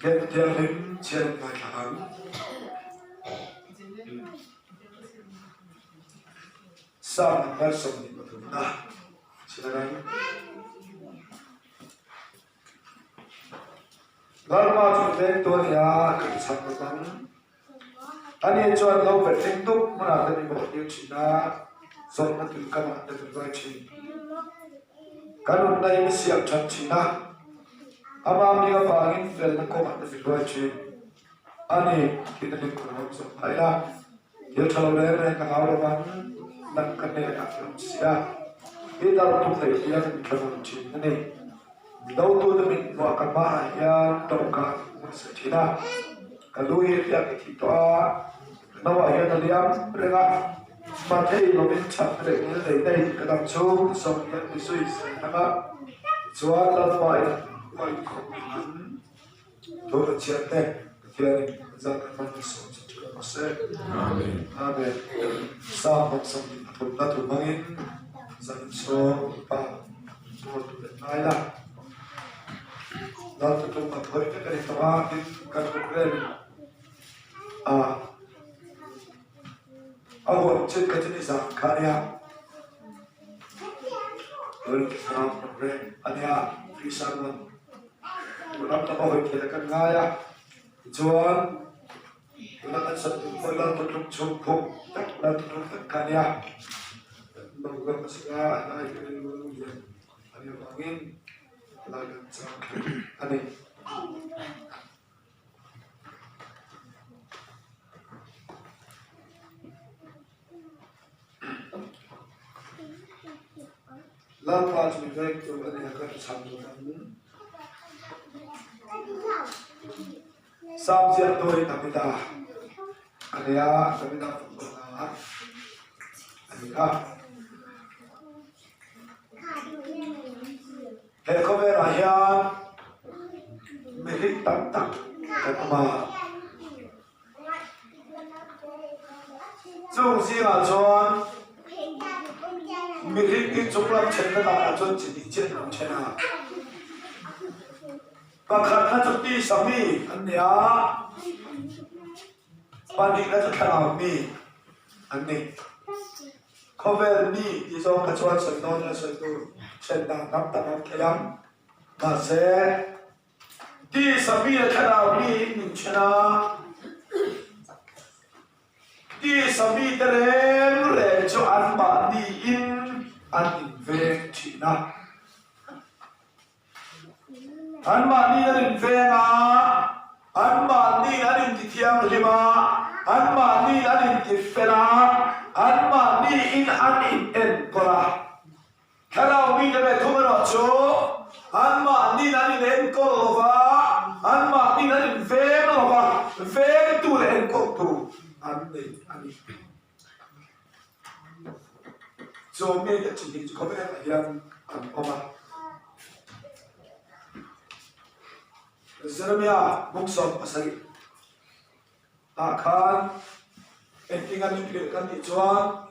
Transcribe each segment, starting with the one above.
Biakna Thianghlim chhiar in ngaithla ang. Psalm number 23 na chhiar ang. Lalpa chu vengtu a ni a, ka ti chak lo ang. Ani chuan lo bet thleng dup hmunah te min bawh tir thin a, zawhna tui kamah te min ruai thin. Ka nunna hi mi siam that thin a, ama hming avangin felna kawngah te min ruai thin. Ani, thihna hlim khawr ram zawh phah ila, thil tha lo reng reng ka hlau lo vang, nang ka hnenah i awm si a, i dal tum leh hian min thlamuan thin a ni. Dotute min hmuah ka hmaah hian dawhkan min hmuhsak thin a, ka lu hi hriat ka thih tawh a, ka nauah hian a liam reng a, Mathei lovin chhan leh ngil nei nei ka dam chu zawng hian mi zui zel hlak a, tichuan Lalpa in a inkhawp in thu ka chhiat te Pathianin zan kan hman ni sawm chu ṭha rawh se. Amen. Psalm 23 na thu hmangin zan inchhung Pa tur tu leh ngai la. Lal tutum kan hawi vek a ni tawh a, tin kan programme in a a huam chin kha chu ni zan kha a nia. Tuan thlarau programme a nia, free sermon. Ram lama hawi thei kan ngai a, tichuan tuna kan sak tur pawh lal tutluk chhung khum vek lal tutluk vek kha a nia. Kan lo ram a sik a, helai hi rilru lian a nih avangin helai kan chang thei a ni. Lalpa chu mi vek tur a ni a, ka chhan tur ang. Sam ziak dawi Davida a nei a, Davida fapa hna a ni kha. He khawvelah hian mihring tam tak kan awm a. Chung zingah chuan mihring hi chunglam thenna danah chuan chi hnih chiah an then a. Pakhat kha chu tisa mi an ni a, pahnih kha chu thlarau mi an ni. Khawvel mi tih zawng kha chuan sawi dawn ila sawi tur then dan tam tak a awm thei ang. Mahse. Tisa mi leh thlarau mi in min then a, tisa mite reng reng chu anmahni in an inveng thin a. Anmahni an inveng a, anmahni an intithianghlim a, anmahni an intifel a, anmahni in an inenkawl a. Thlarau mite ve thung erawh chu anmahniin an inenkawl lo va, anmahniin an inveng lo va, vengtu leh enkawltu an nei a ni. Chu mite chi hnih chu khawvelah hian an awm a. Jeremia buk 17 ah khan engtin an inhrilh kan tih chuan,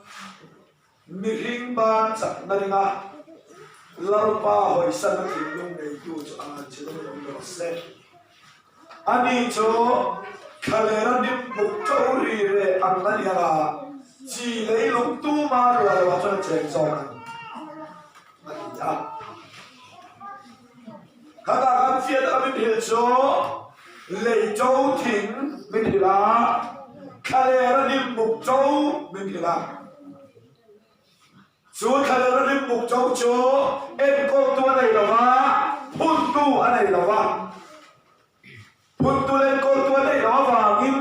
Mihring ban chakna ringa Lalpa hawisana thinlung neitu chu a ngan che dawn awm rawh se. Ani chu thlalera dim buk to ri reh ang a ni anga, chi leilung tuma rual loah chuan a cheng zawk ang, a ti a. Khatah kan fiat a min hrilh chu lei to thing min hrilh a, thlalera dim buk to min hrilh a. Chu thlalera dim buk to chu enkawltu a nei lo va, phuntu a nei lo va. Phuntu leh enkawltu a neih loh avangin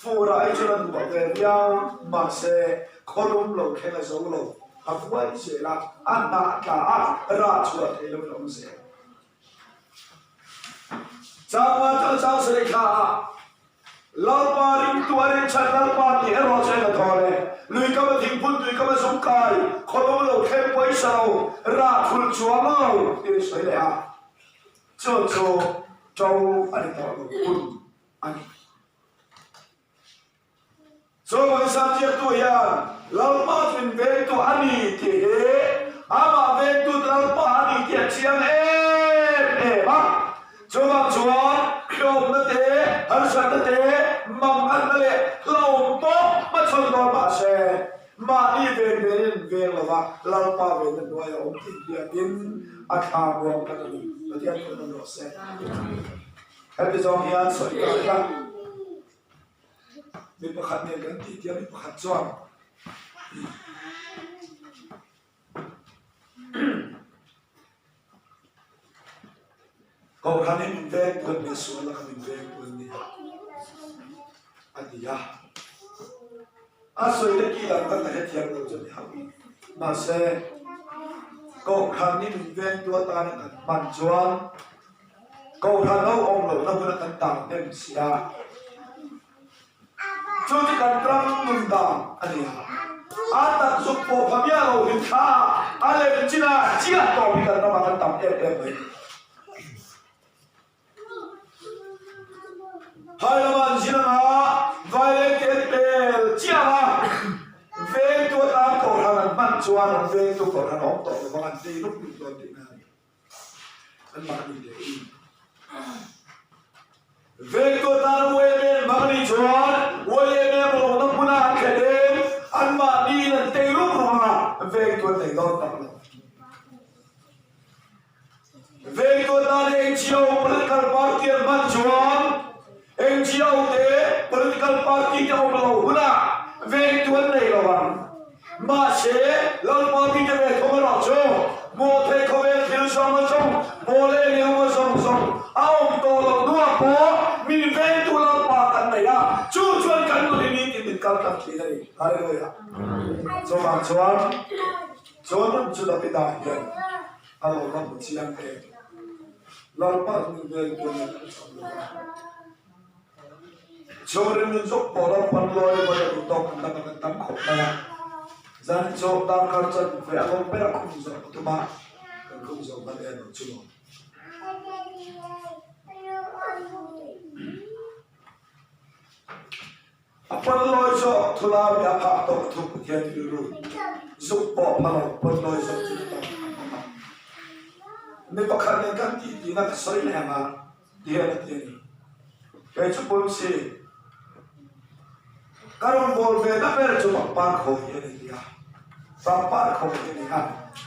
fur ah hi chuan a duh ve viau, mahse khawlum lo thleng a zo lo, a vuai zel a, a hnah tla a, rah chhuah theih loin a awm zel. Changma chuan chang sarih thla ah Lalpa ringtu a rinchhan Lalpa tih erawh chu eng a thaw le? Lui kam a thingphun, tui kam a zung kai, khawlum lo thleng pawisa lo, rah thul chuang lo tih a sawi leh a. Chu chu to a ni tawh lo hun a ni. Chu pawisa ziaktu hian Lalpa chu min vengtu a ni tih hi amah vengtu Lalpa a ni tih a chiang em em a. Chuvang chuan Hlawm. Harsatna te, manganna leh hlauhawm pawh hmachhawn dawn mah se, mahni ven venin veng lova Lalpa venna hnuaia awm tih hriatin a thla muang kan a ni. Pathian thu nawn rawh se. Heti zawng hian sawi ta ila, mi pakhat nen kan tih tia mi pakhat chuan Kohhran in min veng tuan nia sual laka min veng tuan nia a ti a. A sawi te ki lam ka ka hrethiam lo chu ni hauh mahse Kohhran in min veng tu atana kan hman chuan Kohhran ho awm lohna huna kan tang hnem si a. Chu chu kan ram nun dan a ni a. A tak zuk pawh pha miah lo hin thla a lem chin a chiah tawp hi kan ramah kan tam em em mai. Phai lama an zin anga vaileng te an pel chiang a, vengtu atan kohhran an hman chuan an vengtu kohhran a awm tawh lovang an tei lup lup dawn tihna a ni. Anmahni leh in vengtu atan YMA an hmang a nih chuan YMA rawhna hmuna an thlen em anmahni in an tei rum rum a, vengtu an nei dawn tak lo. Vengtu atan NGO political party an hman chuan NGO te political party te awm lo hunah vengtu an nei lo ang. Mahse, Lalpa mite ve thawm erawh chu Mawthei khawvel thil zawng a zawng, maw leh eng emaw zawng zawng a awm tawh loh hnuah pawh min vengtu Lalpa kan nei a, chu chuan kan nun hi nitin min kal tlang thin a ni. Hallelujah! Chuvang chuan, chuan nun chu Davida hian a lo va hmu chiang em? Lalpa min vengtu a ni kan chang lo va. Chhungrin nun zawk pawh ram pan lawi vawi a duh tawk an dang a kan tam khawp mai a. Zan chawp darkar chuan vawi a lawm ber a khum zawh a tum a, kan khum zawh hman em ang chu maw. A pawn lawi zawk thulai mi a phak tawk a thup Pathian rilru zuk pawh pha lo pawn lawi zawk chu ka tam a. Mi pakhat nen kan tih tihna ka sawi leh ang a. Tihian a ti a ni. Kei chu pawm si, ka rawngbâwl ve na ber chu pangpar khawi hi a ni ti a. Pangpar khawi hi a ni a.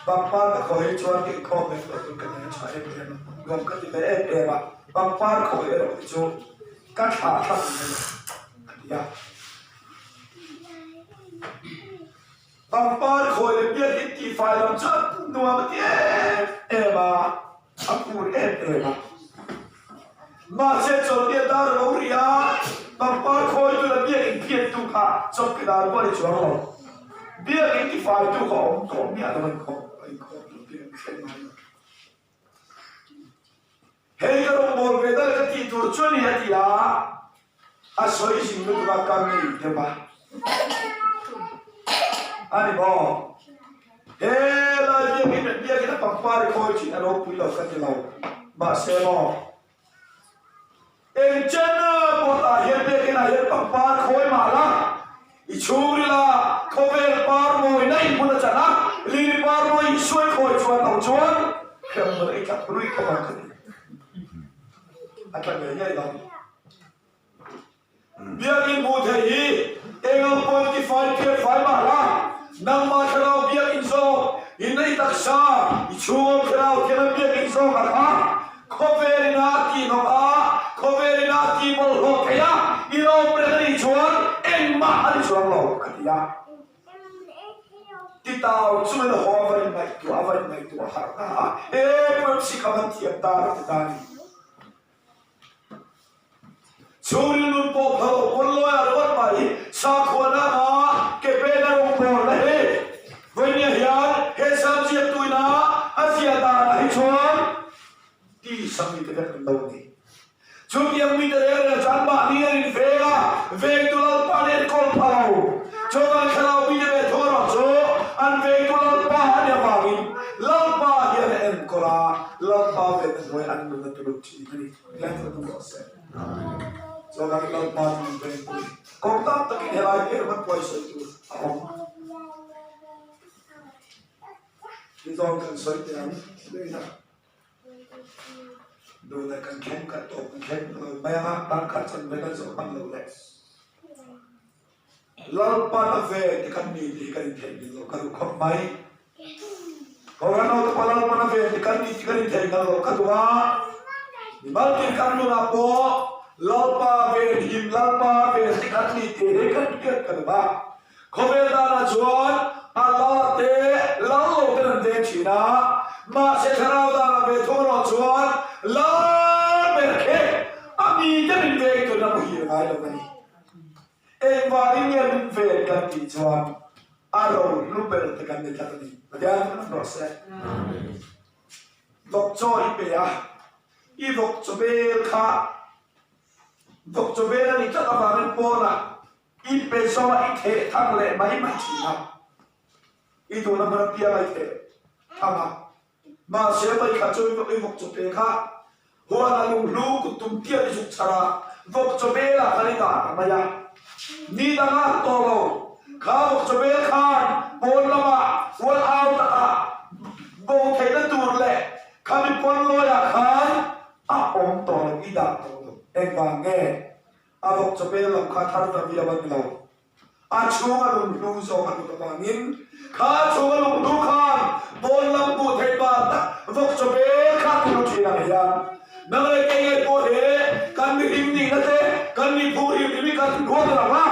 Pangpar ka khawi hi chuan ka inkhawm vek loh pawn ka nei a tha em em a, nuam ka ti ve em em a. Pangpar khawi erawh hi chu ka thlah thlak mai lo a ti a. Pangpar khawi leh biak in tihfai lam chuan nuam a ti em em a. A phur em em a. Mahse chawlhbiak dar a lo ri a, pangpar khawitu leh biakinn phiattu kha chawpke dar pawh a ni chuang lo. Biakinn tifaitu kha a awm tawh miah lo a inkhawm a inkhawm lo tih an hre ngai lo. Hei ka rawngbâwl ve dal ka tih tur chu a ni a ti a, a sawi zing lutuk a ka ngei deuh a. A ni maw? He lai biakin biakin a pangpar i khawi thin a ropui lo ka ti lo. Mahse maw? Eng chen a pawt ah hian biakin ah hian pangpar khawi mah la, i chhungril a khawvel par mawi na in hmun a chan a, lili par mawi i suai khawi chuan lo chuan hremhmun a i tlak rui khawp ang ka ti. A tla ngei ngei lo. Biakinn hmuh theih hi eng ang pawn ti fai phiat fai mah la, nangmah thlarau biakinn zawk in i taksa i chhungawm thlarau thiam an biakinn zawk a kha khawvel ina tih hnawk a, khawvel ina tih bawlhhlawh theih a, i lawm reng a nih chuan engmah a ni chuang lo ka ti a. Titau chungin haw a va inngaihtuah a va inngaihtuah harh na a, he poem si kha van thiam ta ka ti ta a ni. Chhungril nun pawh pha lo pawn lawi a rawt mai sakhuana anga ke pen a rawng bawl na hi vawinia hian he sam ziaktuina a ziah dan ah hi chuan ti sam mite vek an lo ni. Chutiang mite reng reng chuan mahni an inveng a, vengtu Lalpa nen an kawl pha lo. Chuan thlarau mite ve thung erawh chu an vengtu Lalpa a nih avangin Lalpa hian a enkawl a, Lalpa ven a hnuai an nun a tuluk thin a ni. Pathian chuan hmu rawh se. Chuan Lalpa chu min vengpui. Kawng tam takin helai ber hman puai sawi tur a awm. Ti zawng kan sawi teh ang. Duh leh kan thleng kan tawp kan thleng lo mai anga tan khat chan ve kan zawh hman lo leh. Lalpa na ve ti kan ni tih kan intheihnghilh lo ka duh khawp mai. Kohhran ho te pawh Lalpa na ve ti kan ni tih kan intheihnghilh lo ka duh a. Mimal tin kan nunah pawh Lalpa ven him Lalpa ven ti kan ni tih hi kan hriat ka duh a. Khawvel danah chuan a lal a te lal lo ten an veng thin a, mahse thlarau danah ve thung erawh chuan lal ber khe a mite min veng turin a muhil ngai lo a ni. Engvangin nge min ven kan tih chuan a ro hlu ber te kan ni tlat a ni. Pathian chu an rawh se. Vawk chaw i pe a, i vawk chaw bel kha vawk chaw bel a nih tlat avangin pawnah I pe zo a, i theh thang leh mai mai thin a. I duhna hmun apiang a i theh thang a. Mahse vawikhat chu i vawk chaw pe kha huan a lunghlu kut tum tiat i zuk chhar a, vawk chaw bel ah khan i dah ta mai a. Ni dang a tawh lo. Kha vawk chaw bel khan pawn lamah huan au takah bo theihna tur leh khami pawn lawiah khan a awm tawh lo, i dah tawh lo. Engvang nge? A vawk chawpel lam kha thar ta viau a ni lo. A chhunga lunghlu zawk a lut avangin kha chhunga lunghlu khan pawn lam hmuh theih pa tak vawk chawpel kha a tunu thin ang hian nang leh kei ngei pawh he kan mihring nihna te kan miphu hrim hrim hi kan hnuat lo a,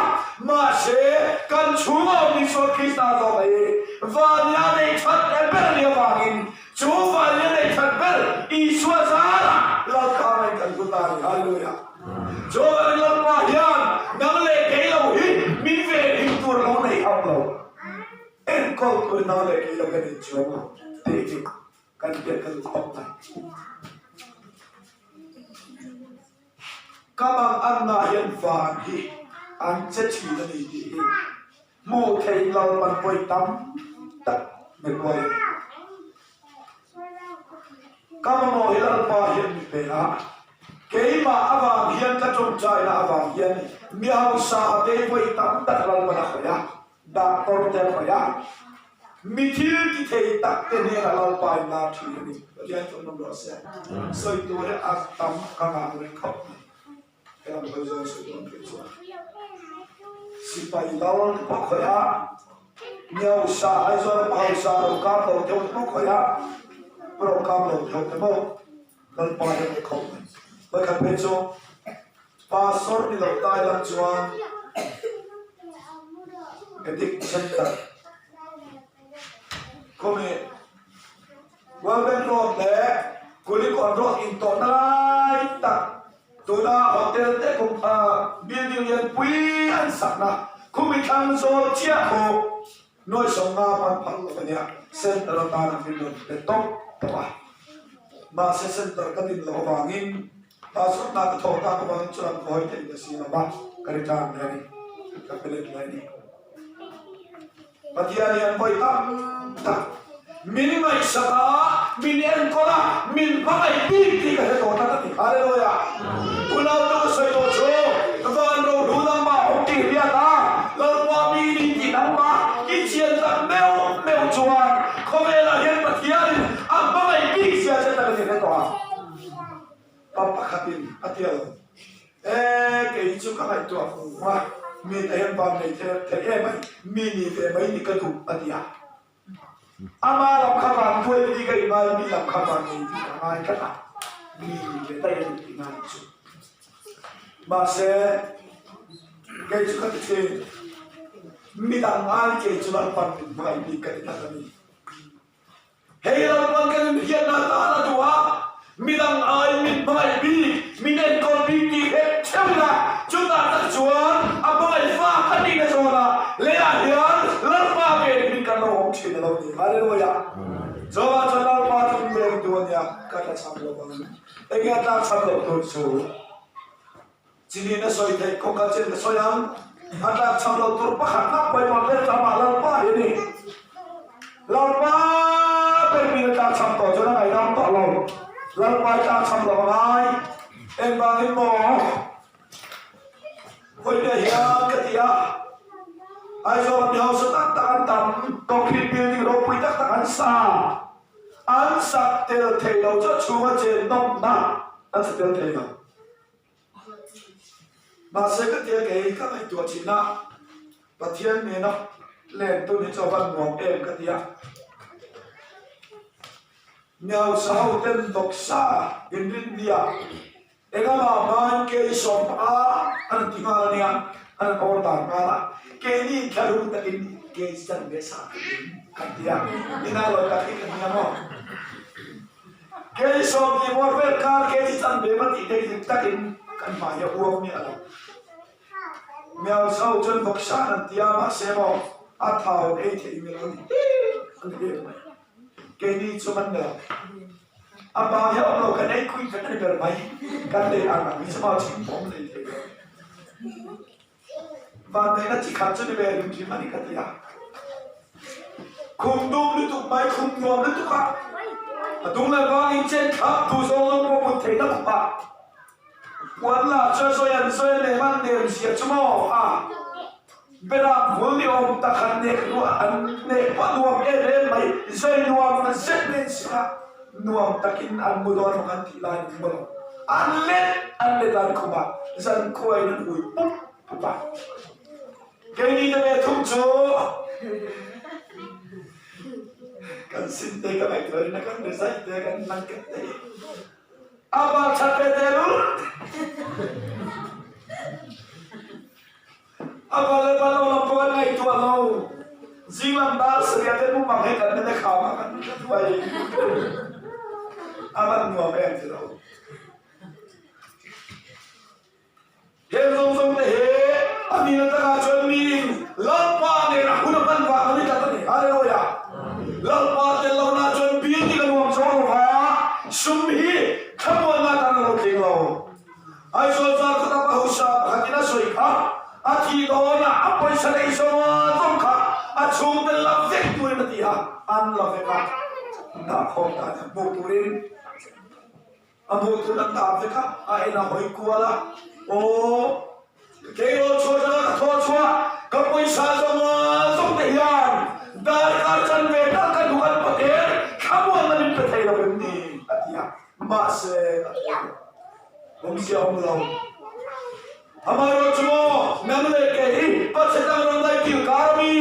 mahse kan chhunga awm Isua Krista zawk hi vania neih that ber a nih avangin Chu vailia nei that ber Isua zarah Lalpa in kan hmu ta a ni. Hallelujah! Chu avangin Lalpa hian nang leh kei lo hi min venhim tur a lo nei hauh lo. Enkawl turin nang leh kei lo hian inchuang lo tih chu kan hriat ka duh khawp mai. Ka mang anna hian van hi an che thin a ni tih hi Hmuh theih lo man vawi tam tak mi ruai a ni. Ka mamawh hi Lalpa hian mi pe a, keimah avang hian ka tawngtaina avang hian mi hausa a tei vawi tam tak Lalpan a khawih a, doctor te a khawih a, mi thil ti thei tak te hnenah Lalpa in lar thin a ni. Pathian chu an awm rawh se. Sawi tur hi a tam ka ngah reng khawp mai. Helam hawi zawng sawi dawn phei chuan sipai lal te pawh khawih a, mi hausa Aizawl a hausa ro kap lo deuh te pawh khawih a, ro kap lo deuh te pawh Lalpa hian a khawp mai. Vawikhat phei chu Pastor ni lo tai lang chuan Addict Center khawmi World Bank Road leh Kulikawn Road intawhna lai tak Tuna hotel te kum building lian pui an sakna khumi thlang zawl chiah khu nuai 50 pan phal lo a nia. Center atana min rawn pe tawp tawp a. Mahse center ka din loh avangin pastor hna ka thawh tak avangin chuan ka hawi theih ta si lo va, ka return leh a ni, ka pe let leh a ni. Pathian hian vawi tam tak min ngaihsak a, min enkawl a, min hmangaih bik tih ka hre tawh tlat a ni. Hallelujah! Unaute u sawi tawh chu, van rohlu nangmah awm tih hriat a, Lalpa mi ni tih nangmah i chian tak meuh meuh chuan khawvelah hian Pathianin a hmangaih bik zia che tak a ni hre tawh a. Pa pakhatin a ti a lo. E, kei chu ka ngaihtuah fung a, mi te hian van nei thei em mai, mi ni ve mai ni ka duh a ti a. Ama lam kha van buai ti ka ingai, mi lam kha van nei tih ka ngai tlat a, mi ni ve daih a duh tihna a nih chu. Mahse, kei chu ka ti thin, midang ai kei chu Lalpan min hmangaih bik ka ti tlat a ni. Hei Lalpan kan inhriatna atan a duh a, midang ai min hmangaih bik, min enkawl bik tih hret theuh ila, chutah tak chuan a hmangaih fa ka nihna zawnah leiah hian Lalpa ve min kan lo awm thin a lo ni. Hallelujah! Chuvang chuan Lalpa chu min veng tu a nia, ka tla cham lo ang. Enge a tlak cham loh tur chu? Chinin a sawi theih kawng kha chin ka sawi ang. A tlak cham lo tur pakhat nak pawimawh ber chu amah Lalpa hi a ni. Lalpa ber min a tlak cham tawh chuan a ngaihdam tawh lo. Lalpa i tlak cham lo a ngai. Engvangin maw? Vawiin hian ka ti a, Aizawl a mi hausa tak tak an tam, concrete building ropui tak tak an sa. An sak tel thei lo chu a chhunga chen nawmna. An sa tel thei lo. Mahse ka tia kei ka ngaihtuah thin a, Pathian nena len tun hi chu a van nuam em ka ti a. Miausa ho ten vawksa inrinnia engama hmain kei 15 an ti nghal a nia, an order nghal a, keini thlahlum takin kei chan ve sa kan ti a, inah lo tak hi kan nia maw? Kei 20 bawr vel kar kei chi chan ve va tih te hi takin kan hmai hi a uang miah lo. Miausa ho chuan vawksan an ti a, mahse maw a thau an ei theih mi lo ni an ti em mai. Keini chu kan ni lo. A pa hi a awm lo kan ei kui vek a ni ber mai. Kan lei ang ang hi chu maw chhim pawh lei thei lo. Vanneihna chi khat chu ni ve hrim hrim a ni ka ti a. Khum dum lutuk mai, khum nuam lutuk a, a dung leh vang in chen thlap tu zawng zawng pawh mut theihna khum a. Puan lah chuan sawi an sawi a nem an nem zia chu maw a. Beram hmul ni awm tak han nek nuah an nek pawh nuam em em mai, zai nuam zet mai an si kha. Nuam takin an mu dawn ang an tih lai an mu lo. An let an let an khum a, zan khuaiin an hui pup pup a. Keini te ve thung chu kan sin te ka ngaihtuah rin a, kan rizai te kan blanket te hi a bal that ve tehlul. A bal le bal lo lam pawh an ngaihtuah lo. Zinglam dar sarih te mumang hi kan nene kham a kan hre thuai. A van nuam em ti lo. Heng zawng zawng te hi a nihna takah chuan miin Lalpa nen a hun a hman vang a ni tlat a ni. Hallelujah! Lalpa tel lohna chuan bil tik a nuam zo lo va, sum hi thlamuanna atan a lo tling lo. Aizawl zar kawt a pahusa pakhatin a sawi kha, a thih dawnah a pawisa neih zawng zawng kha a chhungte la vek turin a ti a, an la vek a, dah khawm ta nia hmuh turin a hmuh tur an dah vek a, a en a hawi kual a, aw keirawl chhuah zanga ka thaw chhuah ka pawisa zawng zawng te hian darkar chanve tal ka duh an paten thlamuan an inpe thei lo em ni a ti a. Mahse, a ti a, awmzia a awm lo. Amaherawh chu maw, nang leh kei, Pathian dang rawn daih kil kar a mi,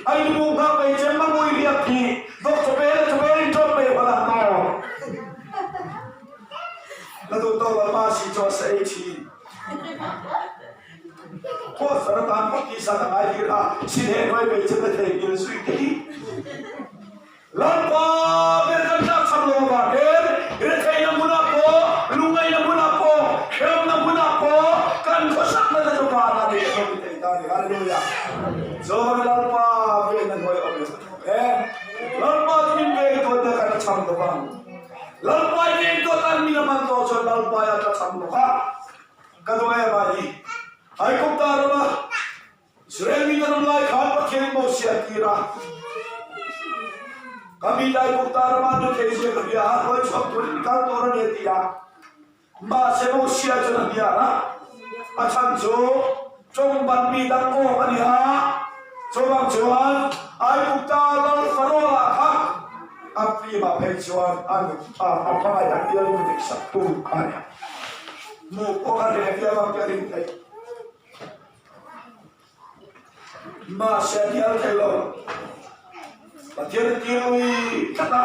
a inhmuh nghak mai che mamui riak hi, vawk chawpe leh chawpe in ṭawp mai hawla maw? Na duh tawh lo ma si chu a sa ei thin. Khuasar atan pawh tisa ka ngai hlir a, sinheh hnuai mai che na thei kil zui te hi. Lalpa ber kan tlak cham lo avangin retheihna hmunah pawh, lungngaihna hmunah pawh, hremna hmunah pawh kan khawsakna te chu vanah ni a lo thei ta a ni. Hallelujah! Chuan Lalpa venna hnuai awm leh ka thawk e. Lalpa chu min veng tawh tia kan la cham lo vang. Lalpa i veng tawh tan min a man tawh chuan Lalpa i a tla cham lo va. Ka duh em a hi. Aigupta rama Israel mi kan awm lai khan Pathian Mosia a tir a, Ka mi lai bawk ta rama nu thei zia ka bia a, hawi chhuak turin mi kal tur a ni a ti a. Mahse Mosia chuan a hnial a, a chhan chu tawng ban mi dang awk a ni a, chuvang chuan Aigupta lal Faroa kha a fimah phei chuan a a hmangaih a bialnu dik sak tu kha a ni a, hmuh pawh a reh viau ang tih a rin theih. Mahse a hnial thei lo. Pathian a tir lui tlat a.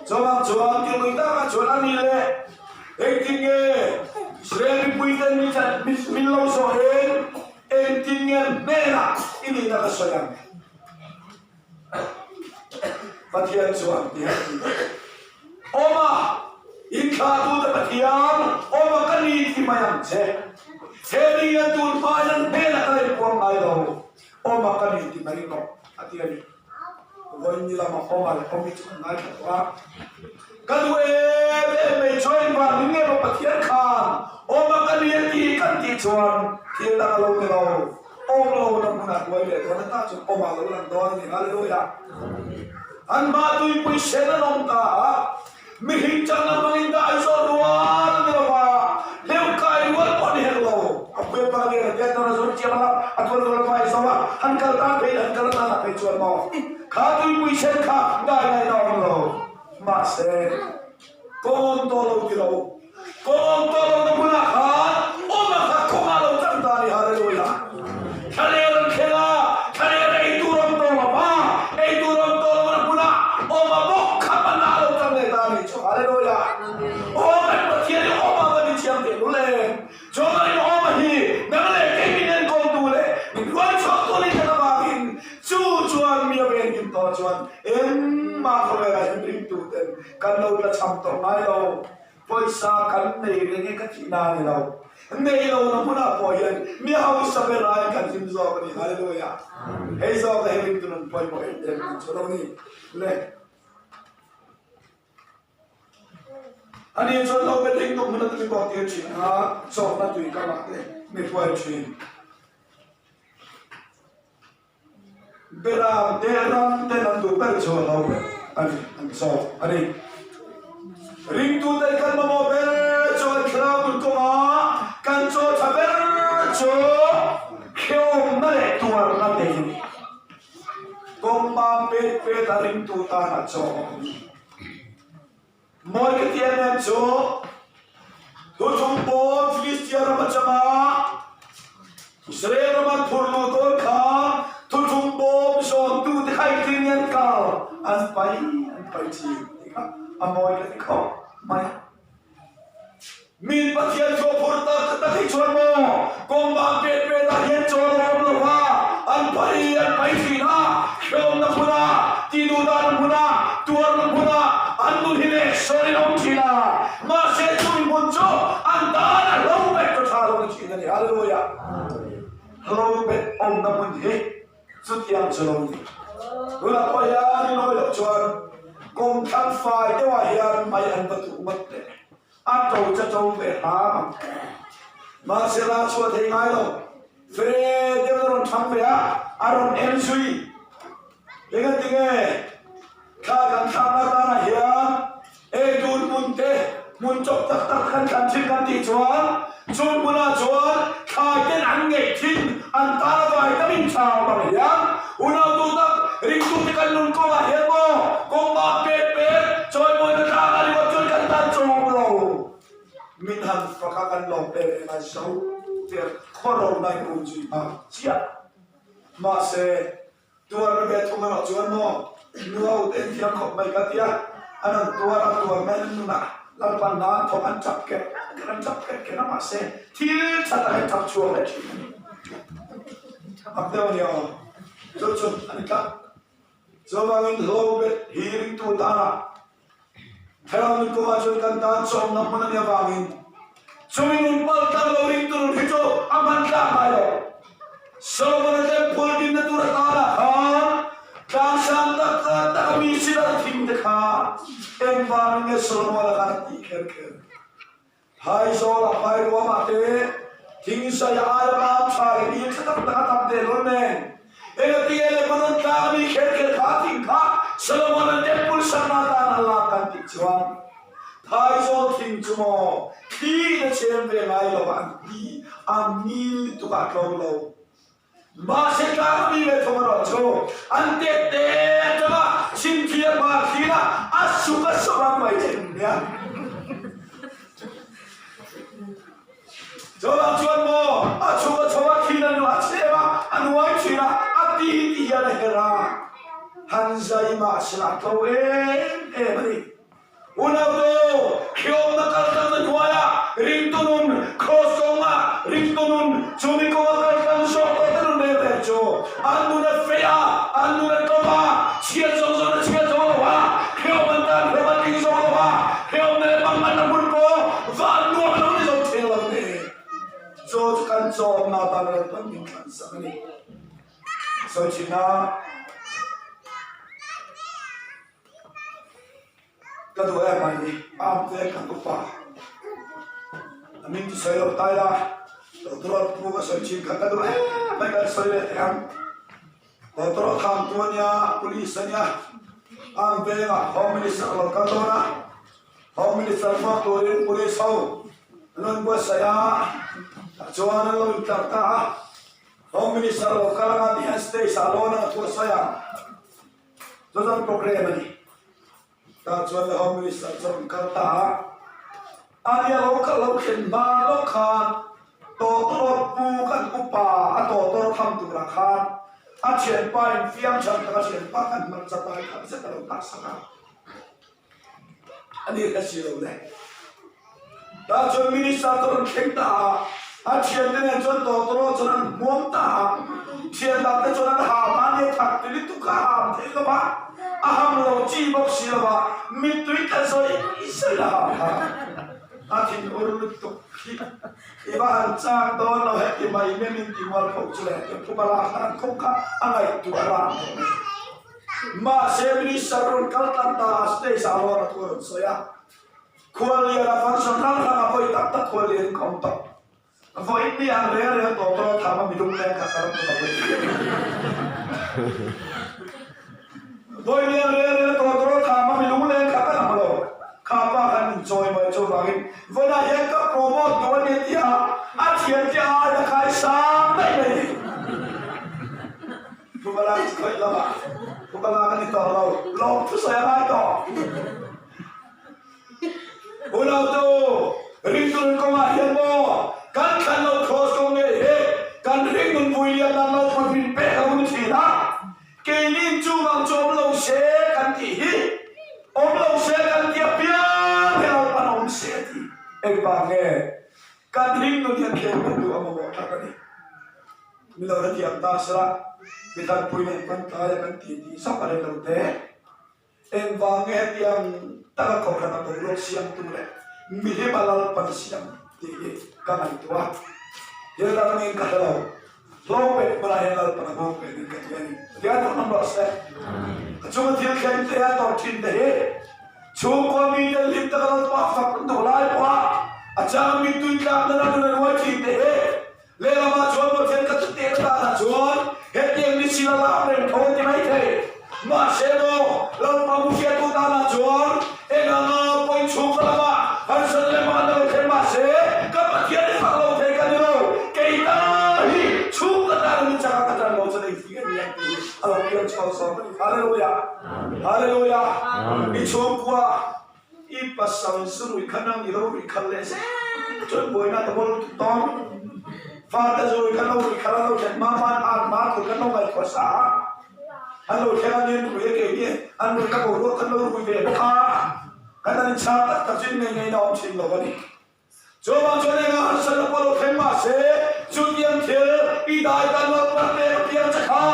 Chuvang chuan tir lui takah chuan a ni leh engtin nge Israel mipuiten min lo zawh in engtin nge hnenah i nihna ka sawi ang. Pathian chuan ti a ti. Awma, inthlahtute Pathian, awma ka ni ti mai ang che. He ni hian tun hmain an hnenah ka la inpuang ngai lo. Awma ka ni ti mai rawh, a ti a ni. Vawiin ni lama awma leh awmi chu kan ngaithla tawh a. Ka duh em em mai chuan invan min nge maw Pathian khan awma ka ni a ti kan tih chuan thil dang a lo ni lo. Awm lo na hmunah hruai leh dawn ata chu awm ah lo lang dawn a ni. Hallelujah! An mah tuipui sen an awm ta a, mihring chakna hmangin dah an zawh rual a ni lo va, hleuh kai rual pawh a ni hek lo. A phuai pang lian a tiat dawn a zawr chiam a, a tual tual a vai zo a, han kal tan phei han kal atan ah phei chuan maw kha tuipui sen kha dai ngaihna a awm lo. Mahse, kawng awm tawh lo ti lo. Kawng awm tawh lohna hmunah khan awm a kha kawngah lo chang ta a ni. Hallelujah! Thlaler an thleng a, thlaler a ei tur awm tawh lo va, ei tur awm tawh lohna hmunah awm a bawk kha hmanah a lo chang leh ta a ni chu. Hallelujah! Aw kan Pathian hi awm a va ni chiang teh lul em! Chuan awm a hi nang leh kei min enkawltu leh min hruai chhuaktu a ni tak avangin chu chuan mi a venhim tawh chuan engmah khawvelah hian ringtuten kan lo tla cham tawh ngai lo. Pawisa kan nei reng e ka tih na a ni lo. Nei lo na hmunah pawh hian mi hausa ber aiin kan hlim zawk a ni. Hallelujah! Hei zawk a hi ringtu nun pawimawh em em tih chu lo ni le. Ani chuan lo bet eng tuk hmun a tui bawk tir thin a, chawhna tui kamah te mi hruai thin. Beram te ram ten an duh ber chu a lo bet a ni, an chawk a ni. Ringtute kan mamawh ber chu kan thlarau nun kawnga kan chaw tha ber chu hrehawmna leh tuarna te hi a ni. Kawngma pet pet a ringtu tan a chaw a awm. Mawi ka ti em em chu Thuthung pawn Filistia ram atanga Israel ram an phur luh dawn kha Thuthung bawm zawntu te kha engtin nge an kal an pai an pai thin tih kha a mawi ka ti khawp mai a. Min Pathian chu a phur tak tak hi chuan maw kawngma pet petah hian chawl a awm lo va, an pai an pai thin a, hrehawmna hmuna, tihduhdahna hmuna, tuarna hmuna an nun hi leh sawn in awm thin a, mahse chumi hmun chu an tan a hlo bet ka tha lo ni thin a ni. Hallelujah! Hlo bet awmna hmun hi chutiang chu lo ni. Tunah pawh hian i nawi loh chuan kawngthlang fai deuhah hian mai an va duh ngawt teh. A to cha to ve hram ang. Mahse la chhuah thei ngai lo. Fe deuh a rawn thang ve a, a rawn en zui. Engatinge thla kan thlakna tanah hian ei tur hmun te, hmun chawp tak tak kan thlan thin kan tih chuan, chung hmunah chuan thlai ten an ngeih thin, an tan a vai tam in chau bang hian unautu tak ringtute kan nun kawngah hian maw kawngma pek pek chawimawina tlak a ringawt chuan kan tan chawm lo. Min han fak a kan lawm em em a zo der khawro nai kum zui nghal chiah. Mahse Tuarna ve thung erawh chuan maw nuho te in thiam khawp mai ka tia, an rawn tuar a tuar mai an nunah Lalpan nan thawk an chap ker ker an chap ker ker a mahse thil tha tak an chap chhuak leh thin a ni. Ak deuh a ni aw, chu chu a ni tlat. Chuvangin hlawbet hi ringtu tana Thlarau nun kawngah chuan kan tan chawmna hmun a nih avangin chumi nun pal tlang lo ringtu nun hi chu a hman tlak ngai lo. Solomon-a temple dinna tur atanah khan tlangsang tak tak a mi sidar thing te kha engvangin nge Solomon-a khan a tih kher kher? Phaizawla phairuamah te thingzai aia mam tha leh dil tha tak tak a tam teh lawn nen. Engati nge Lebanon tlang a mi kher kher kha thing kha Solomon-a temple sakna atan a lak kan tih chuan Phaizawl thing chu maw thli in a chem ve ngai lo a an ti, a ngil lutuk a tlo lo. Mahse tlang a mi ve thawm erawh chu an tet te atanga chhimthli a hma thlir a, a suk a suk ang mai thin nia. Chuvang chuan maw a chhuk a chho a thin a nuah chem a, a nuai thin a, a ti ti hian a her a, han zai mahse a tlo em em a ni. Unautu, hriawmna kaltlang na hnuaia ringtu nun, Kraws kawnga ringtu nun, chumi kawnga kaltlang zawk tawh te nun reng reng chu an nun a fei a, an nun a tlawm a, chhiat zawng zawng na chhiat zawng lo a, hriawm an tan hriawm an tling zawng lo a, hriawmna leh manganna hmun pawh van nuam a lo ni zo thei lo ni. Chaw chu kan chawmna atan Lalpan min thlansak a ni. Sawi thin a. Ka duh em mai ni, am te kan upa a min ti sawi lo tai la, Doctor a pu ka sawi thin kha ka duh em mai kan sawi leh thei ang. Doctor a kham tu ania, police ania, am vengah Home Minister a lo kal dawn a, Home Minister hmuak turin police ho an rawn buatsaih a, tah chuan an lo intlar ta a, Home Minister a lo kal anga tih hian stage ah lawn a thu a sawi ang. Chu chuan program a ni. Tah chuan Home Minister chu a rawn kal ta a. Ania lo kal lo thlen hma lawk khan tawtawrawt pu kan upa a tawtawrawt ham turah khan a thianpa in fiam chhan tak a thianpa kan hmarcha pai khat zet a lo tak sak a. A ni ka si lo le. Tah chuan minister chu a rawn thleng ta a, a thiante nen chuan tawtawrawt chuan an hmuam ta a, thian dang te chuan an ham a, nia thak ti lutuk a ham thei lo va, a ham lo chi bawk si lo va, mittui tla sawi sawi a ham kha a thinur lutuk hi i va han chak dawn lo heti mai mem in ti mual pho chu le tiang thu bala khan khawp kha a ngaihtuah rang tawh mai. Mahse minister rawn kal tlang ta a stage ah lawr a thu a rawn sawi a, Khuallian a function hrang hrang a vawi tak tak khuallian in ka awm tawh. Vawiin ni ang reng reng tawh tawh a tham a midum leng kha ka ram ta lo. Vawiin ni ang reng reng tawh tawh a tham a midum leng kha ka lam lo. Kha pa khan min chawi mai chuvangin vawiinah hian ka promote duh a ni a ti a, a thiante ai na khai sang daih mai hi. Thubala chu khawih lamah Thubala ka ni tawh lo, lawm thusawi a ngai tawh. Unautu, ringtun kawngah hian maw kan thlan lo cross kawng ngei hi kan ringnun vui lian nan lo put min pek a hun thin a, keini chuvang chu awm lo se kan tih hi awm lo se kan ti apiang hi lo pan awm se a ti. Engvang nge kan ringnun hian thleng duh a mamawh tak a ni. Mi lo hrethiam ta sela, mi tlanpui nen kan tlai a kan ti tih zauh a rei lo te. Engvang nge hetiang taka kohhran a boruak siamtu leh mihlim a Lalpan siam tih hi ka ngaihtuah a. Thil dang niin ka hre lo. Hlawm pek hmanah hian Lalpan a nghawng pek in ka ti a ni. Tiang thawk awm rawh se. A chunga thil thleng te a tawrh thin te hi chhungkua mite hlim taka Lalpa fak an duh lai pawha a changa mittui tlakna ram in a ruai thin te hi Lehlamah chuan Pathian ka chu teh danah chuan hetiang ni sila lak reng tho a ti mai thei. Mahse maw, Lalpa Muhriatu danah chuan eng anga pawi chhung ka lamah harsat leh hma an lo thlen mahse ka Pathian i fak lo thei ka ni lo, kei ta hi chhung ka tan a ni chak a ka tan lo chu nei thing a ni ang tih hi a lo piang chhuak zawk a ni. Hallelujah! Hallelujah! I chhungkua I pasal zu rui kha nang i lo rui khalh leh zel chuan buaina ta bawl lutuk dawn. Fate zu rui kha lo rui khalh a lo thlen hma hman an hma tur kan lo ngaihtuah sa a, an lo thleng a nia rui a kei nia an rui kha boruak kan lo rui ve bawk a, kan an inchhang tak tak chu in ngei ngei na awm thin lo a ni. Chuvang chuan engah harsatna pawh lo thleng mahse, chutiang thil i dai dan lo pan leh a piang che kha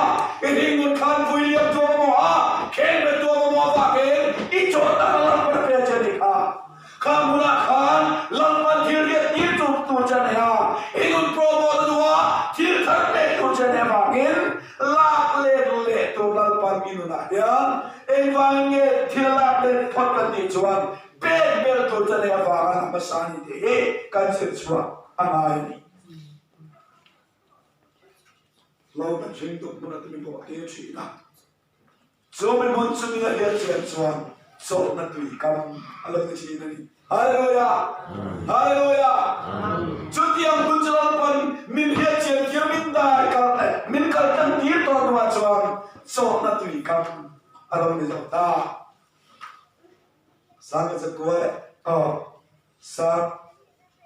i hringnun khan vui liam tuam a maw a, kheng bet tuam a maw avangin i chaw tak a lalpan a pe che a ni kha. Kha hmunah khan lalpan thil riat tir tur tur che a nei a, i nun promote a duh a, thil thar pek tur che a nei avangin lak let leh tur lalpan i nunah hian engvangin nge thil lak let phawt kan tih chuan Pek ber tur chu nei avanga a hmasa a ni tih hi kan zir chhuah a ngai a ni. Lo kan hring tuk hmun a timi pawh a tir thin a. Chu mi hmun chu min a hriat chian chuan chawlhna tui kam a lo ni thin a ni. Hallelujah! Hallelujah! Chutiang hun chu Lalpan min hriat chian tir min dai kal min kal tan tir tawh hnuah chuan chawlhna tui kam a lo ni zo ta. Sangha zakua leh aw sang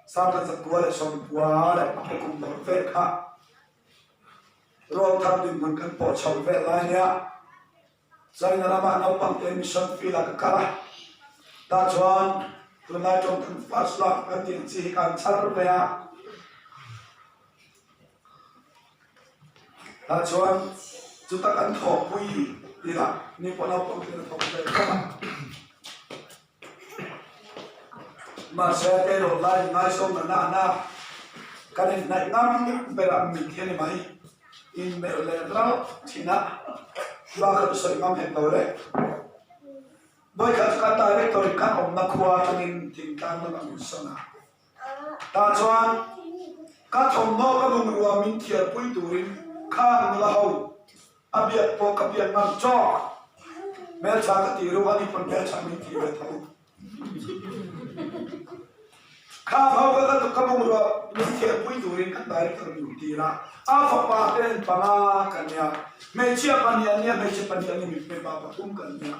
sangha zakua leh sawmpua leh pakhat kum dawr vel kha rawlthar dinhmun kan pawh chho vel lai nia China ramah naupang te mission field ah ka kal a tah chuan tunlai tawng kan first love kan tih ang chi hi kan chhar ve a Tah chuan chuta kan thawkpui ila ni pawh naupang ten a thawk ve khawp a. Mahse keirawn lai in ngaisawm na nana kan inhnaih ngam berah mit hi a ni mai. Inmelh leh ralh thin a, bak a sawi ngam hek lo le. Vawikhat chu kan director in kan awmna khua atangin thingtlang lamah min sawn a. Tah chuan ka thawmhnaw ka bungrua min thiarpui turin khang nula ho a biak pawh ka biak ngam chawk. Hmeltha ka tih ruh a ni pawn hmeltha min tih ve tho. Khang ho ka ka bungrua min thiarpui turin kan director min tir a, a fapa te en panga ka nia, hmeichhia pahnih an nia, hmeichhe pahnih an ni, mipa pathum kan nia.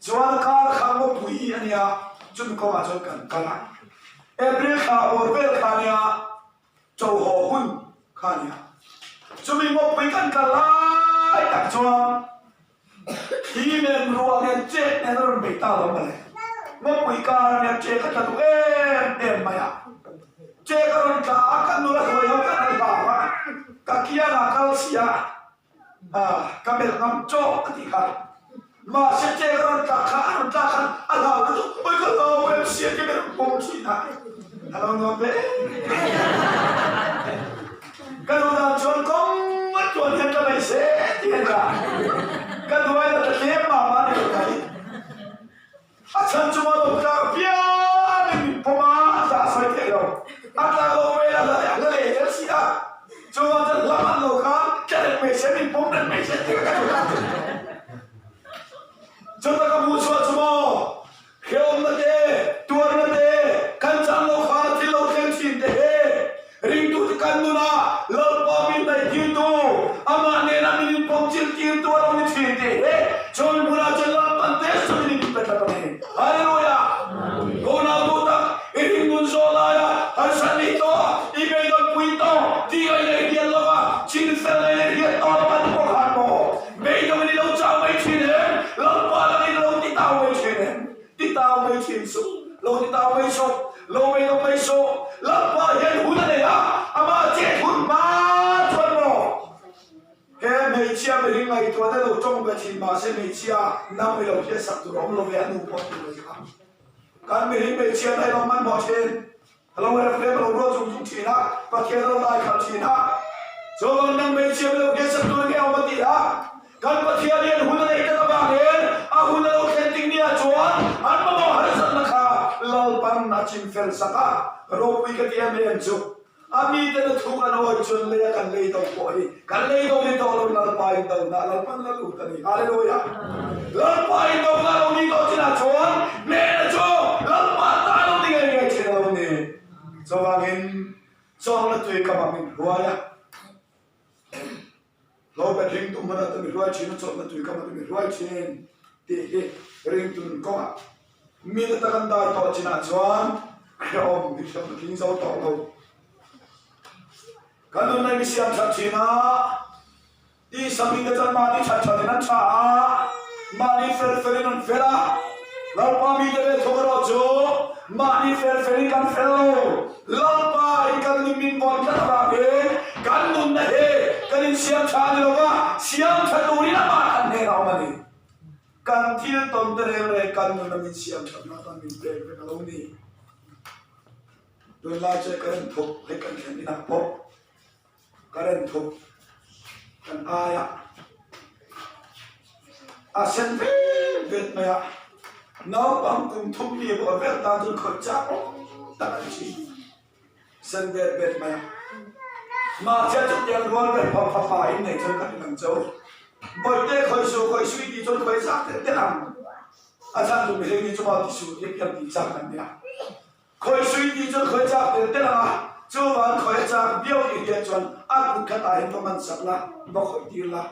Chuan kar kha ngawpui a nia, chumi kawngah chuan kan kal a. April thla bawr vel kha nia cho haw hun kha nia. Chumi ngawpui kan kal lai tak chuan thli nen ruah nen chet nen a rawn bei ta lo mawle. Ngawpui kar a nia chet a tla duh em em mai a. Chet a rawn tla a, kan nula hruai ho khan an hlau a, ka kiangah kal sia Ka melh ngam chawk a tih kha. Mahse cake a rawn tlak kha a rawn tlak khan a hlau lutuk oi ka hlau em sia ti ber pawm thin a a lo nuam ve em. Ka duh dan chuan kawng a tuan hian ka nei se ti a nia. Ka duai la ta tlem mah mah ni lo mai. A chhan chu maw lo tlak piangin min pawm a, a tla sawi theih lo. A tla lo vel a, a la leh zel si a. Chuvang chuan hla man lo khan tla reng mai se, min pawm reng mai se tih ka duh a. Chuta ka hmuh chhuah chu maw hrehawmna te, tuarna te, kan chan lo khan a thil lo thleng thin te he ringtute kan nunah Lalpa min hnaihtirtu, amah nena min inpawmchilhtirtu a lo ni thin tih hi chumi hmunah chuan Lalpan te sawiin in pe tlat a ni. Hallelujah! Unau duh tak, i ringnun zawh laia harsat nih tawh, i beidawnpui tawh tih a inei hian lo va, chin fel leh inei hian tawh lo an pawh khan maw? Beidawngin i lo chau mai thin em? Lalpa langin a lo ti tau mai thin em? Ti tau mai thin suh, lo ti tau mai suh, lo beidawng mai suh. Lalpa hian hun a nei a, amah chet hun hma chuan maw? He hmeichhia mihring ngaihtuahna lo tawng ve thin mahse hmeichhia nang i lo hriat sak tur a awm lo ve a nu pawh ti mai kha. Kan mihring hmeichhia na i lo hmanhmawh thin, a lo ref rem a lo ruat zung zung thin a, Pathian a lo dai khalh thin a. Chuan nang hmeichhia mi lo hriat sak tur nge awm a ti a, kan Pathian hian hun a neih tak avangin a hun a lo thlen tik nia chuan an mamawh harsatna kha Lalpan a chim fel sak a, ropui ka ti em em chu. A mite na thu kan awi chuan lei a kan lei do pawh hi kan lei do ni tawh lo Lalpa in do na Lalpan la lut a ni. Hallelujah! Lalpa in do na lo ni tawh chinah chuan hnehna chu Lalpa ta lo ni ngei ngei thin a lo ni. Chuvangin chawngna tui kam ah min hruai a, lo bet ringtu hmana te mi hruai thin a, chawlhna tui kam ah te mi hruai thin tih hi ringtu nun kawngah mi nata kan dai tawh chinah chuan hrehawm hi hrehawm a tling zo tawh lo. Kan nunna mi siam that thin a, tisa mite chuan mahni that thatin an tha a, mahni fel felin an fel a, Lalpa mite ve thawk erawh chu mahni fel felin kan fel lo. Lalpa in kan nun min vawn tlat avangin kan nunna hi kan insiam tha a ni lo va, siam tha turin amah kan hnenah a awm a ni. Kan thil tawn te reng reng kan nuna min siam thatna atan min pek vek a lo ni. Tunlai chu current thawk hei kan thlen inah pawh current thawk kan aia a sen vet vet mai a, naupang kum thum mi pawh vel tan chuan khawih chak awm tak a ni thin. Sen vet vet mai a. Mahse chutiang rual ber pha pha pha in nei chuan kan inang cho. Bawihte khawih suh khawih suh i tih chuan khawih zak telh telh ang. A chhan chu mihring hi chuma ti suh tih piang tih chak kan nia. Khawih suh i tih chuan khawih chak telh telh ang a, chuvan khawih a chak viau tih hian chuan a kut khat ah hian va man sak la, va khawih tir la.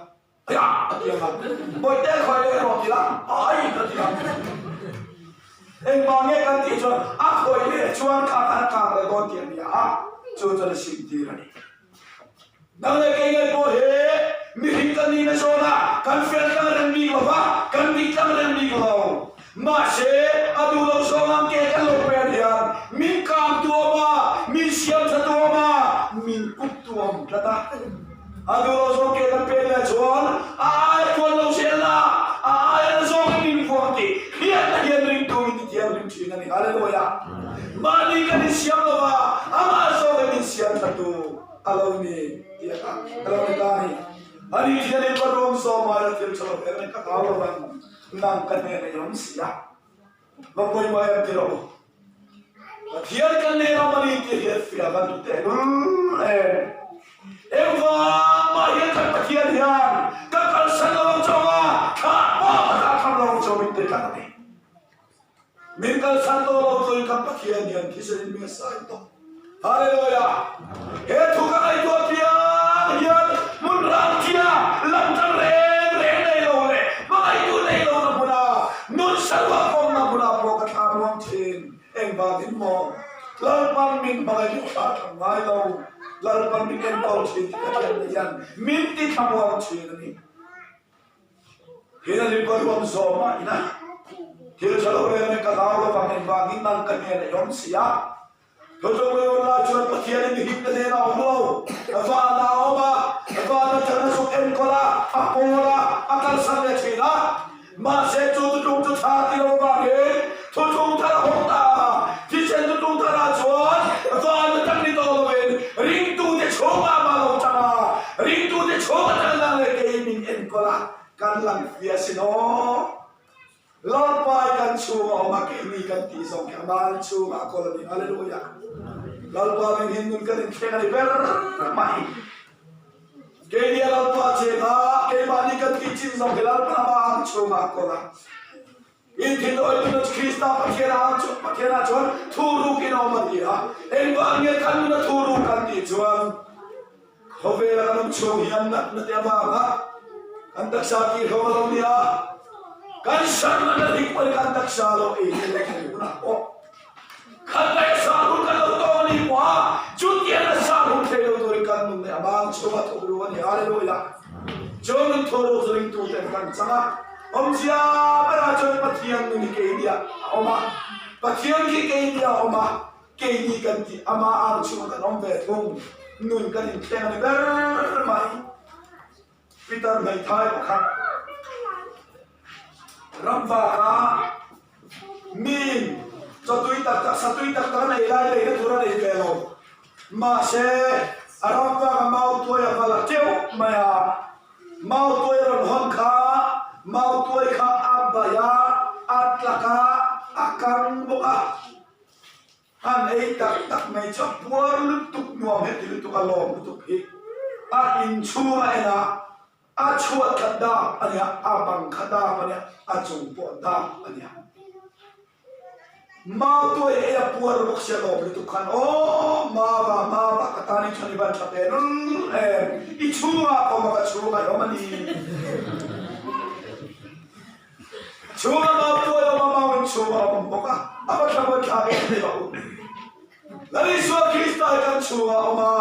A ti ang a, Bawihte khawi leh rawh ti la, ai ka ti ang. Engvang nge kan tih chuan a khawi leh chuan kha khan a kang leh dawn tih a nia a, chu chuan a sim tir a ni. Nang leh kei ngei pawh hi mihring kan nihna zawnah kan fel tlang reng bik lo va, kan dik tlang reng bik lo. Mahse, a duh lo zawng ang ke kan lo pen hian min kang tu awm a, min siam tha tu awm a, min kup tu awm tlat a. A duh lo zawng ke kan pen leh chuan a ai tuan lo zel a, a ai an zawngin min vuang tih hriatna hian ringtu min ti thianghlim thin a ni. Hallelujah! Mahni kan insiam lo va, amah zawngin min siam tha tu a lo ni tih a lo ni ta a ni. Ani thianin ka ruam zawm aia thil tha lo eng ka hlau lo ang. Nang ka hnenah i awm si a, va pawimawh em ti rawh u. Pathian kan nen awm a ni tih hi fiah kan duh teh lul em. Engvang mah hian kan Pathian hian ka kalsan lo ang chauh a, thlah pawh ka thlah tham lo ang chauh min ti tlat a ni. Min kalsan tawh lo tuin kan Pathian hian thisen in mi a sai tawh. Hallelujah! He thu ka ngaihtuah piang hian hmun rangthia lam tan reng reng nei lo leh hmangaihtu nei lo na hmuna nun saruak awmna hmunah pawh ka thla muang thin. Engvangin maw? Lal. Lalpan min enkawl thin tih ka hriatna hian min ti thlamuang thin a ni. Thil a limkaw ruam zawm a ina thil tha lo reng in ka hlau lovang engvangin nang ka hnenah i awm si a. Thutlung i awm lai chuan Pathianin mi himna hnenah a awm lo. Van ah a awm a, van atanga zuk enkawl a, a pawl a, a kalsan leh thin a. Mahse chu thutlung chu tha ti lo avangin thutlung thar a hawng ta a. Thisen thutlung tharah chuan van atang ni tawh lovin ringtute chhungah mah lo chang a, ringtute chhung atang lang leh keiin min enkawl a, kan lang fia sin aw. Lalpai kan chhunga awm a keini kan tih zawng khi aman chhunga a kawl a ni. Hallelujah. Lalpa min hin nun kan inthleng a ni ber mai. Keini a Lalpa cheng a, keimahni kan tih chin zawng khi Lalpa aman chhunga a kawl a. In thin awi tuna Krista Pathian a chu Pathian ah chuan thu ruk in awm a ni a. Engvang nge kan nuna thu ruk kan tih chuan Khawvela kan awm chhung hian natna te avanga kan taksa tih hlawm a lo ni a, kan sarna na hik pawhin kan taksa lo ei te leh thei hunah pawh khat daih a sar hun kan lo tawng a ni pawh a, chutiang a sar hun thei lo turin kan nun leh a vang chhunga thawk ru a ni. Hallelujah! Chu nun thaw ru chu ringtuten kan chang a, awmzia berah chuan Pathian nun hi keiniah a awm a, Pathian khi keiniah a awm a, Keini kan tih ama ang chhunga kan awm ve thung, nun kan inthleng a ni ber mai. Peter hmeithai pakhat ramvaka min chawtui tak tak, satui tak tak a nei lai leina tur a nei ve lo. Mahse, a ramvaka mau tuai a val a teuh mai a, mau tuai a rawn hawn kha mau tuai kha a baih a, a tlak a, a kang bawk a. An ei tak tak mai chu a puar lutuk nuam heti lutuk a lawm lutuk hi a inchhung a en a, a chhuat kha dap a nia, a bang kha dap a nia, a chung pawh dap a nia. Mau tuai ei a puar bawk sia lawm lutuk khan aw Mava Mava ka tan i chuan i van tha ve lul em, i chhungah pawh ka chhungah i awm a ni. Chhunga mau tuai awm a, mau in chhunga awm bawk a, a va thlamuan thlak em tih a u. Lal Isua Krista hi kan chhunga awm a,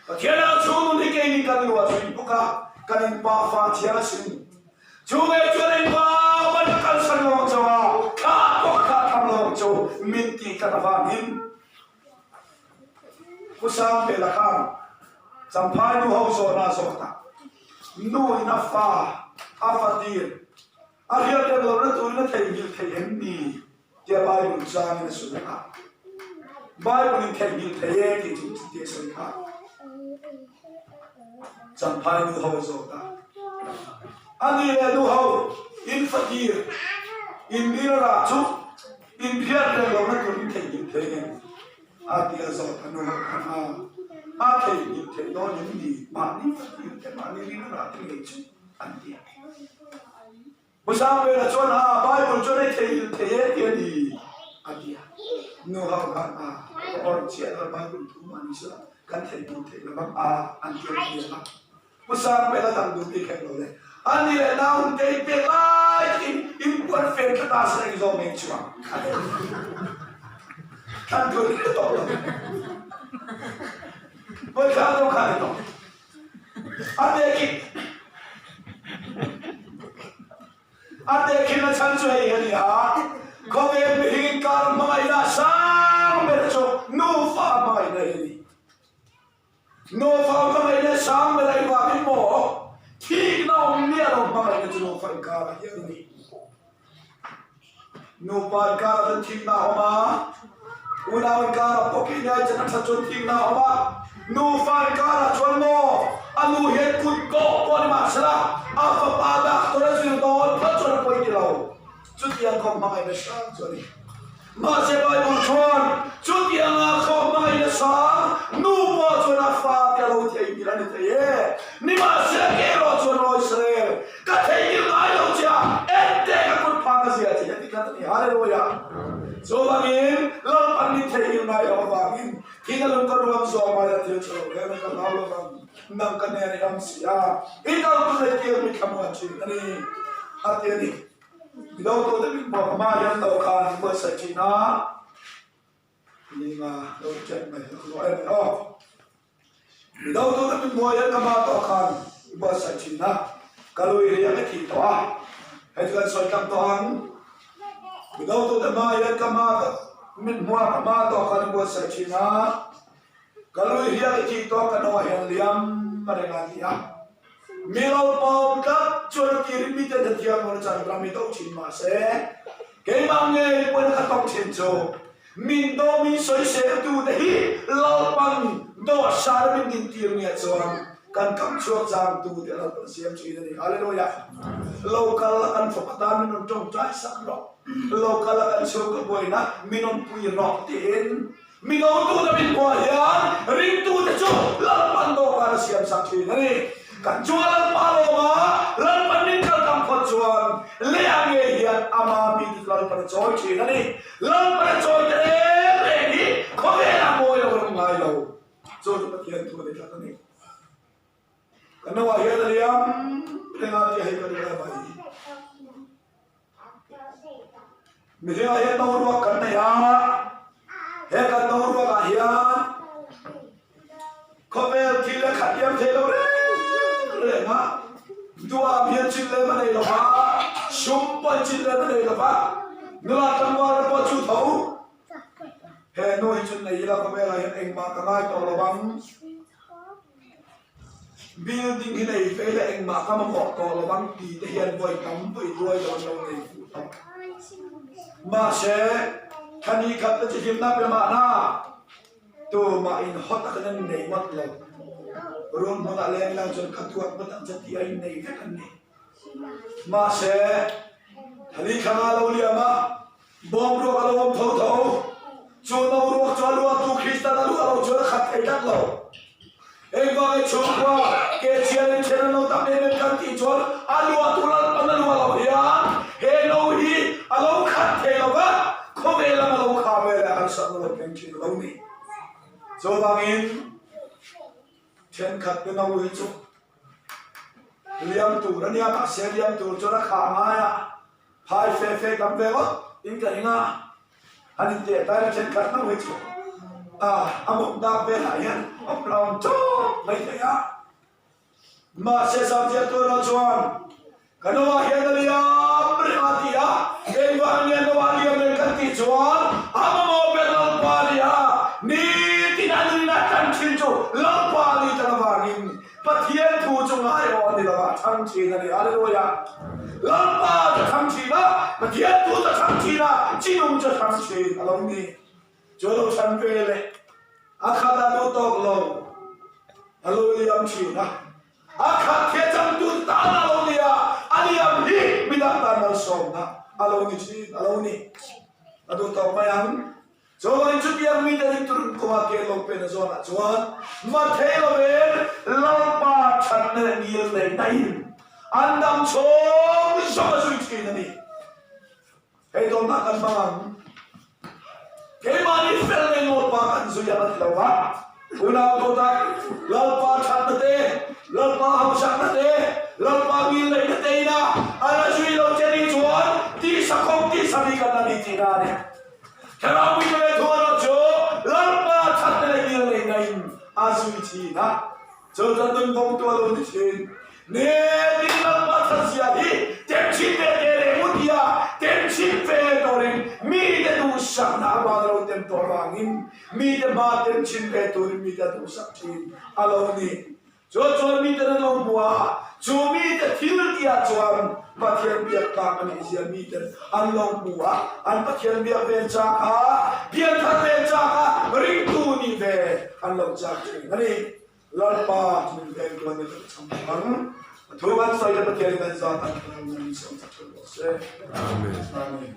Pathian ah chhung nun hi keini kan luah zui bawk a, kan in pa fa thiang asin. Chu ngei chuan in pa ban a kalsan lawng cho a, thla pawh thlah tham lawng cho min tih tlat avangin Pu Sangpela khan Champhai nu ho zawhna a zawt a, nu in a fa a fatir a hriat reng lohna turin a theihnghilh theih em ni tia Bible changin a sawi a. Bible in theihnghilh thei e tih chu tih a sawi kha Champhai nu ho a zawt a. A ni leh nu ho in fatir in bil a rah chu in hriat reng lohna turin theihnghilh thei em? A ti a zawt a nu ho khan a a theihnghilh theih dawn em ni? Mahni fatir te mahni rilru ah te ngei chu an ti a. Pu Sangvela chuan a Bible chuan ei theihnghilh thei e ti a ni a ti a. Nu ho khan a ka awrh chiah lo Bible thu mahni sela kan theihnghilh theih lo vang a an ti a ti a. Pu Sangvela dang duh bik hek lo le. A ni leh nau te in pek lai takin in puan fen tlat a sela engzawng ngei chuang a ti. Thlan tur hi tawh lo. Vawi thla deuh kha ni tawh. A tehkhin a tehkhin a chhan chu hei a ni a, khawvel mihring inkar hmangaihna sang ber chu nufa hmangaihna hi a ni. Nufa hmangaihna sang ber a invangin maw thikna awm miah lo hmangaihna chu nufa inkarah hian a ni. Nupa inkarah chuan thikna a awm a, unau inkarah pawh khi nia chan a that chuan thikna a awm a, nufa inkarah chuan maw a nu hian kut kawh pawh ni mahsela a fapa doctor a zir dawn phawt chuan a pawi ti lo. Chutiang khaw hmangaihna sang chu a ni. Mahse Bible chuan chutianga khaw hmangaihna sang nu pawh chuan a fate a lo theihnghilh a ni thei e. Nimahsela kei erawh chuan Aw Israel, ka theihnghilh ngai lo che a, ente ka kut phak a zia che hi a ti tlat a ni. Hallelujah! Chuvangin Lalpan min theihnghilh ngai loh avangin thil a lung ka ruam zawm aia thil tha lo reng ka hlau lo vang. Nang ka nen i awm si a, i kal tur leh tir mi thlamuan thin a ni, a ti a ni. Mizo tute min pawh hma hian lo khan an buatsaih thin a, ninga lo check mai hlauh em aw. Mi do tu te min hmuah hian ka hma tawh khan i buatsaih thin a, ka lui riak i thih tawh a, hei chu kan sawi tlang tawh ang. Mi do tu te hma hian ka hma min hmuah ka hma tawh khan i buatsaih thin a, ka lui riak i thih tawh a, ka hnungah hian liam a reng a ti a. Mi lo pawm tlat chuan a tirin mite hrethiam lo na chan ram i do thin mahse, keimah ngei pawhin a kha tawng thin chu. Min do min sawisel tute hi Lalpan dawhsan a min dintir nia chuan kan kam chhuak zang tute Lalpan siam thin a ni. Hallelujah! Lo kal a kan fapa tan min rawn tawngtai sak rawh, lo kal a kan chhungkaw buaina min rawn pui rawh tiin mi dotute min hmuah hian ringtute chu Lalpan dawhkan a siam sak thin a ni. Kan chunga Lalpa lawma Lalpan min kal tam phawt chuan leh ngei hian ama mite chu Lalpan a chawi thin a ni. Lalpa chawi te reng reng hi khawvelah mawi lo ram ngai lo. Chu chu Pathian thu a ni tlat a ni. Kan nauah hian a liam reng a tih hei ka ring a mai. Mihringah hian boruak kan nei a, he kan boruakah hian khawvel thil a khat liam thei lo reng reng a, duam hian chin lem a nei lo va, sum pawhin chin lem a nei lo va, nula tlangval te pawh chu tho. He nu hi chu nei ila khawvelah hian engmah ka ngai tawh lo vang. Building hi nei fe ila engmah ka mamawh tawh lo vang ti te hian vawi tam vawi duai lo an lo nei fuh tawh. Mahse, thani khat te chi hlimna pe mahna tumah in hawt a kan nei ngawt lo. Room hmunah leng lang chuan ka duat ngawt ang che tih a innei vek an ni. Mahse, thani thlanga lo liam a, bawm ruak a lo awm tho tho. Chu no ruak chu a luahtu Kristan a luah lo chuan a khat thei tlat lo. Engvangin chhungkua ke chianin then an lo tam em em kan tih chuan a luahtu Lalpan a luah loh hian he no hi a lo khat thei lo va, khawvel lam a lo kha vel a harsatna lo thleng thin a lo ni. Chuvangin thenkhat te no hi chu liam tur a nia, mahse liam tur chuan a khah ngai a, phai fe fe tam ve ngawt in ka ring a. An inteh tai na thenkhat no hi chu a a mawm dak velah hian awm lo ang chawp mai thei a. Mahse Samziak tuarah chuan ka Noah hian a liam reng a ti a, engvang nge Noah liam reng kan tih chuan a mamawh ber Lalpa a ni a, nitin a nunin a tan thin chu Lalpa a ni tan avangin Pathian thu chu ngaiawh a ni lo a, thang thin a ni. Hallelujah! Lalpa chu thang thin a, Pathian thu chu thang thin a, chinung chu thang thin a lo ni. Chu lo chhan ve leh a khat a duh tawk lo, a lo liam thin a. A khat thia changtu tan a lo ni a, a liam hi midang tan malsawmna a lo ni thin a lo ni. A duh tawk mai ang. Chuan chutiang mite ring turin kawngah ke lo pen a zawnah chuan Mathei lovin Lalpa thatna leh ngil nei dahin an dam chhawng zawng a zui thin a ni. Hei tawnah kan hmang ang. Keimahni fel nei Lalpa kan zui ang a ti lo va. Unau dawtah Lalpa thatna te, Lalpa hausakna te, Lalpa ngil neihna te ina a la zui lo che nih chuan tisa khawng tisa mi kan la ni tihna a ni. Thlarau mite leh thuarawh chu Lalpa thatna leh ngil neihna in a zui thin a, chu chuan nun vawngtu a lo ni thin. Nitin Lalpa thatzia hi temchhin ve teh leh mutia temchhin ve turin mite duhsakna a van a lo tem tawh avangin mite hma temchhin ve turin mite a duhsak thin a lo ni. Chu chuan mite an lo hmu a, chu mite thil tihah chuan Pathian biak tlak a nih zia miten an lo hmu a, an Pathian biak ven chak a, pianthar ven chak a, ringtu nih ve an lo chak thin a ni. Lalpa min veng tuan ni kan chhang bawk ang. A thu kan sawi te Pathian in kan zat ang kan lo min siam chak ṭhin bawk se. Amen. Amen.